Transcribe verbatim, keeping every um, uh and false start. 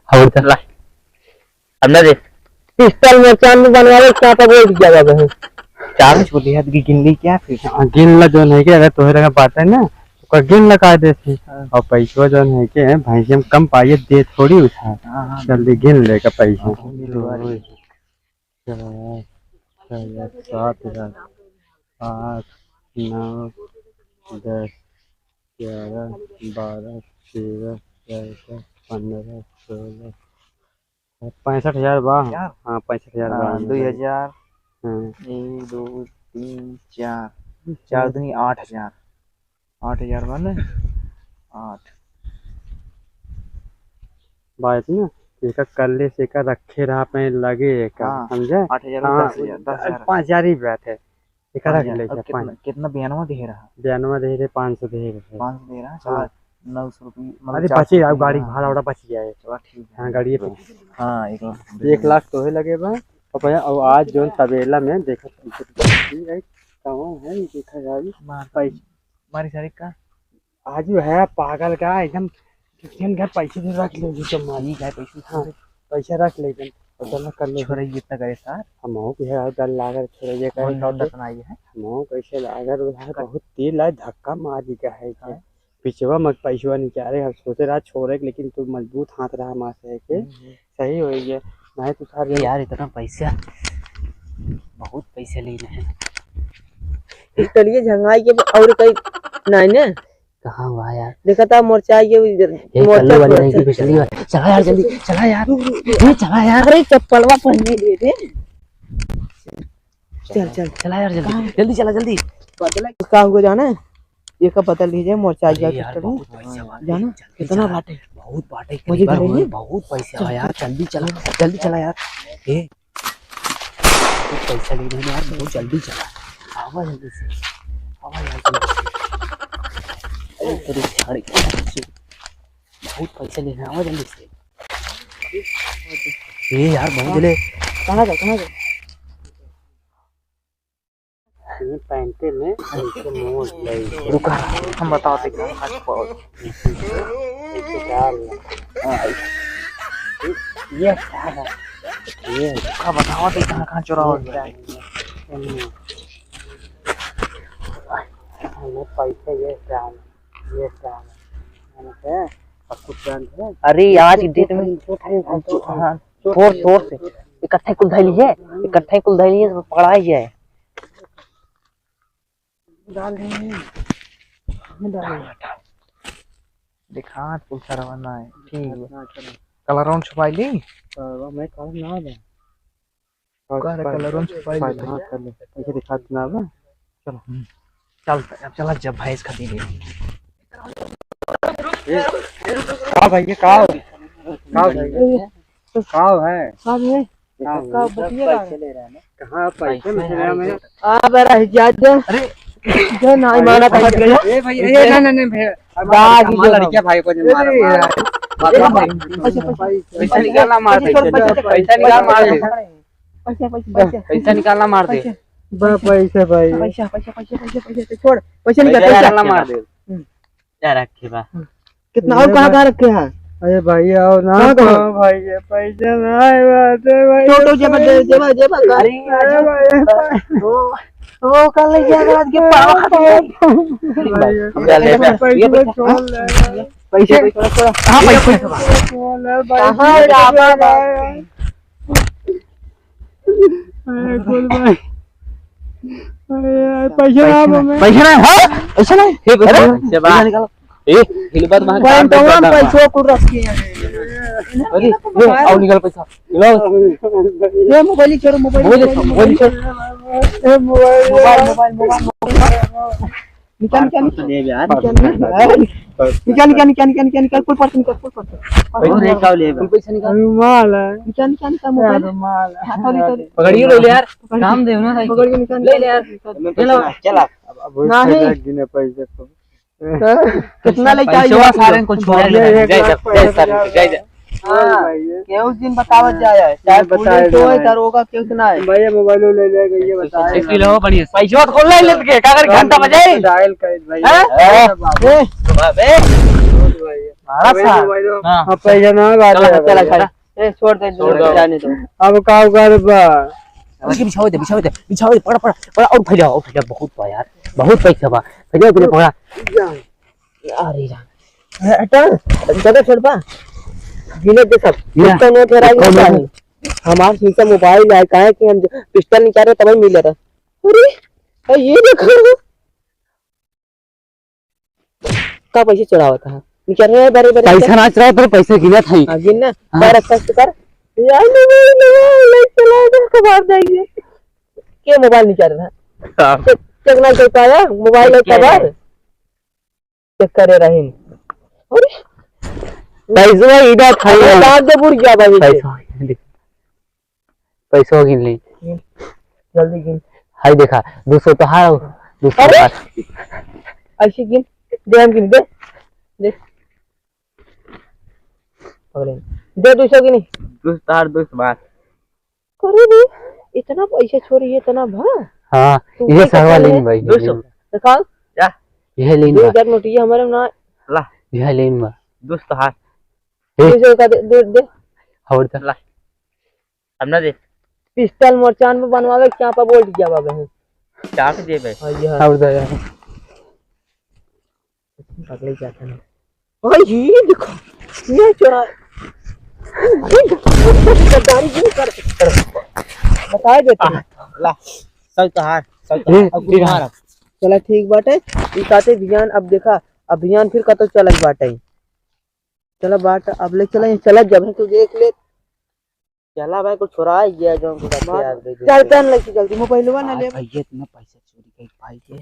और चल। अब ना दे। पिस्तौल में चांद बनवावे, क्या पता वो क्या बात है। चांद छोटी हाथ की गिन ली क्या फिर? हाँ, गिन ला जौन है कि अगर तोहे लगा बाटे ना, तो ओकर गिन ला का देती। हाँ। और पैसवा जौन है कि भैंसिया में कम पाइए दे थोड़ी उठा। हाँ, हाँ। जल्दी गिन ले का पैसा। हाँ, गिन लो। चार, छः, सात, आठ, नौ, दस, ग्यारह, बारह, तेरह, चौदह, पन्द्रह, सोलह, पैंसठ हजार बा। हजार? हाँ, पैंसठ हजार बा। हाँ, दुई हजार। हाँ। एक, दो, तीन, चार। चार दूनी आठ हजार। आठ हजार बा ना? आठ। बात ना, एका कल्ले से एका रखे रहा, अपने लगे एका, हाँ, समझे? आठ हजार में हाँ, दस हजार, दस हजार। पाँच हजार ही बात है। एका रख ले, अब कितना, पाँच। कितना बयानवा दे रहा? बयानवा दे रहे, पाँच सौ दे रहे। पाँच सौ दे रहा, चला, हाँ। नौ सौ रुपये, मतलब, अरे, चार सौ बचे, अब रुपये गाड़ी का भाड़ा वाड़ा बच जाए। चला, ठीक है। हाँ, गाड़ी पे। हाँ, एक लाख। एक लाख तोहे लगे बा। अब भैया, अब आज जौन तबेला में देखत, कहाँ है, देखा जाए। मार। पैसा। मारी सारी का? आज भी है पागल का, एकदम किचन का पैसे भी रख ले, जो मारी। ठीक है, पैसे हाँ, पैसा रख ले एकदम। और चला कर ले। छोरा, ये इतना करे सार। हम हो भी है, डर लागल, छोरा, ये करे कौन तो। डर सुनाई है? हम हो कैसे लागल, वो है, बहुत तेल है, धक्का मारी का है, हाँ। पिछवा में पैसवा निकाले, हम सोचे रहा छोड़े के, लेकिन तू मजबूत हाथ रहा हमारे से के। हम्म, हम्म। सही होई गया, नहीं तो सार ये यार, इतना पैसा, बहुत पैसा लेना है। इस तलिए झंगाई के और कहीं नहीं ने। कहाँ हुआ यार? देखा था मोर्चा ये, ये मोर्चा कल्लू वाली थोड़ा नहीं सा कि पिछली बार। चला यार, जल्दी चला यार। ये चला यार। अरे, चप्पलवा पहने दे दे। चल, चल। चला यार, जल्दी, कहाँ? जल्दी चला, जल्दी। बदला का हुआ जाना है? ये का बदल लीजिए, मोर्चा अरे गया यार, कितना बहुत पैसा बाटे, जाना? चल, कितना चला। बाटे? बहुत बाटे, मुझे करीबन घरे ही? बहुत पैसा चल, है यार, चल। जल्दी चला, जल्दी चला यार। ए, बहुत पैसा ले रहे हैं यार, बहुत जल्दी चला। आवा जल्दी से, आवा यार जल्दी से। अरे तेरी झाड़ी, बहुत पैसा ले रहे हैं, आवा जल्दी से। ए यार, बहुत ले। कहाँ गए, कहाँ गए? ये पैंटे में ऐसे मोड़ ले। रुका, हम बताओ तो क्या, हाथ पाओ। ऐसे डाल। हाँ, ये क्या है? ये। रुका, बताओ तो कहाँ, कहाँ चुरावा गया है? हमें पैसे ये डाल, ये डाल। मैंने कहा, और कुछ डाल दे। अरे, आज की डेट में, हाँ, जोर, जोर से। इकट्ठे कुल धइली है, इकट्ठे कुल धइली है, तो पकड़ाई जाए। डाल दे, डाल दे। दिखा, कुल सरवा ना है। ठीक है। कलरवा छुपाई ली? कलरवा में कलर ना दे। और का रे, पर-, कलरवा छुपाई पर-, ले। हाँ, कर ले। ऐसे दिखा देना अब। चलो। हम्म। चल, अब चला, जब भैंस खा दी रे। ए, का भाई, ये का हो? का भाई? का है? का है? का है? का बतिया रहा है? पैसे ले रहा है ना? कहाँ पैसे पैसे ले रहा है? आ, बड़ा है, जा, जा। अरे। जा, ना, माना था, जा। ए भाई, ए, ना, ना, ना, भैया। अब बाग मार, मार, लड़किया भाई को नहीं मारा, अरे मारा। यार। मार, मार, मार। पैसे, पैसे। पैसा निकालना, मार दे। पैसे, पैसे, पैसा निकाल, मार दे। पैसे, पैसे, पैसे। पैसा निकालना, मार दे। पैसे। बा, पैसे भाई। पैसा, पैसा, पैसा, पैसा, पैसा, छोड़। पैसा निकाल, पैसा पैसा। निकालना, मार दे। हम्म। क्या रखे बा? हम्म। कितना और कहाँ, कहाँ रखे हैं? अरे भाई, आओ ना, कहाँ, कहाँ? कहाँ भाई, ये पैसा ना है, बात है भाई। तो, तो जेबा, जे-, जेबा, जेबा, अरे, अरे भाई। ओ, ओ, कल ले गया, आज के पावा खाते हैं। भाई, हम जा ले, पैसा ये पैसा। छोड़ ले। पैसे, पैसे, पैसे, हाँ, पैसे। पैसे, पैसे, कहाँ है, पैसे, कहाँ है? अरे, कुल भाई। अरे यार, पैसे ना, पैसे ना, हाँ? पैसे ना, हे, पैसे, पैसे बा। पैसा निकालो। ए, हिलबत बा, पैसा कुल रख के हैं। अरे, ए, आओ, निकाल पैसा। लो। ये मोबाइल ही छोड़ो, मोबाइल, मोबाइल, मोबाइल, मोबाइल। ए, mobile. Mobile, mobile, mobile, mobile. निकाल, निकाल, निकाल। ले यार। निकाल, निकाल, निकाल, निकाल, निकाल, कुल पर्स निकाल, कुल पर्स। पैसा निकाल, कुल पैसा निकाल। रुमाल है। निकाल, निकाल, निकाल, मोबाइल। रुमाल है। हाथ वाली तो पकड़िए, ले ले यार। पकड़ के। काम दे ना भाई। पकड़ के निकाल। ले ले यार। ले लो। चला। अब, अब नहीं। पैसा गिने पैसे को। कितना लेके आई पैसा हो? सारे को छोड़ दे। जय जय, जय सर, जय जय। हाँ, भैया। केहू दिन बतावत जाए, चाहे मैं बताए पुलिस होए, दे भाई। दरोगा, केहू से ना है। भैया, मोबाइलो ले ले गई, ये बताए एक किलो हो बढ़िया। पैसवा तो खोल ले लेत के, का करी, घंटा बजाई? डायल कर भैया। हैं? ए, बाबू। ए, बाबे। भैया। मारा भैया, सा। मोबाइलो। हाँ। अब पैसा ना बात चला, है चला, भैया। चला। ए, छोड़ दे, छोड़ दो। जाने दो। अब का करबा? उसके बिछावे दे, बिछावे दे, बिछावे दे, पड़ा, पड़ा, पड़ा, और फैला, और फैला, बहुत बा यार, बहुत पैसा बा, फैला, फैला, पड़ा। अरे राम। हटा, जगह छोड़ बा। गिने दे सब। या। इसका नोट है, राज इसका नोट है। हमार शीशा मोबाइल है, काहे कि हम पिस्टल निकाले तब मिले रहा। अरे, अरे, ये देखो। का पैसे चुरावत है? निकल रहे हैं बड़े बड़े। पैसा ना चुराए, पर पैसे गिनत है। हाँ, गिन ना। हाँ। कर, अच्छा से कर। यार, ले, ले, ले, ले, चला दे, कबाड़ जाइए। के मोबाइल निकाल रहा है? हाँ। चेक, चेक ना कर पाया, मोबाइल है चेक किया कबाड़। है। चेक करे रहीन। अरे। पैसवा इधर था अरे, यार। दांत दे बुड़ गया भाई। पैसा। पैसवा गिन ली। गिन, जल्दी गिन। हाय देखा, दो सौ तोहार, दो सौ अरे! हमार। ऐसे गिन, दे हम गिन, दे। दे। पकड़े। दे दो सौ गिनी। दो सौ तोहार, दो सौ हमार। अरे रे, इतना पैसा छोरी, इतना भा? हाँ, तू ये क्या सरवा करता लेन है? भाई, दो सौ। लेन। दिखाओ। क्या? ये लेन दो बा। हजार नोट, ये हमारे ना। ला। ये लेन बा। दो सौ तोहार। ए। दो सौ का दे, दे, दे। और दा। ला। अब ना दे। पिस्टल मोर चान में बनवावे, क्या पा बोल दिया बाबा है। क्या पे दे भाई? हाँ, ये है। और दा यार। पकड़े क्या था ना? ओए, ये देखो, ये चोरा। अरे, गद्दारी क्यों कर, कर? बताए देते हैं। ला, सब तोहार, सब तोहार। ए, अब कुछ ए, मार। चला, ठीक बाटे। ई काते भियान, अब देखा, अब भियान फिर कतो चलत बाटे। चला बाट, अब ले चला, चलत जब है तो देख ले। चला भाई, कुछ छोरा आ गया जो हमको बात, यार दे दे। चल, पेन लेके जल्दी, मोबाइलवा ना हाँ, ले। भैया, इतना पैसा चोरी कर भाई के।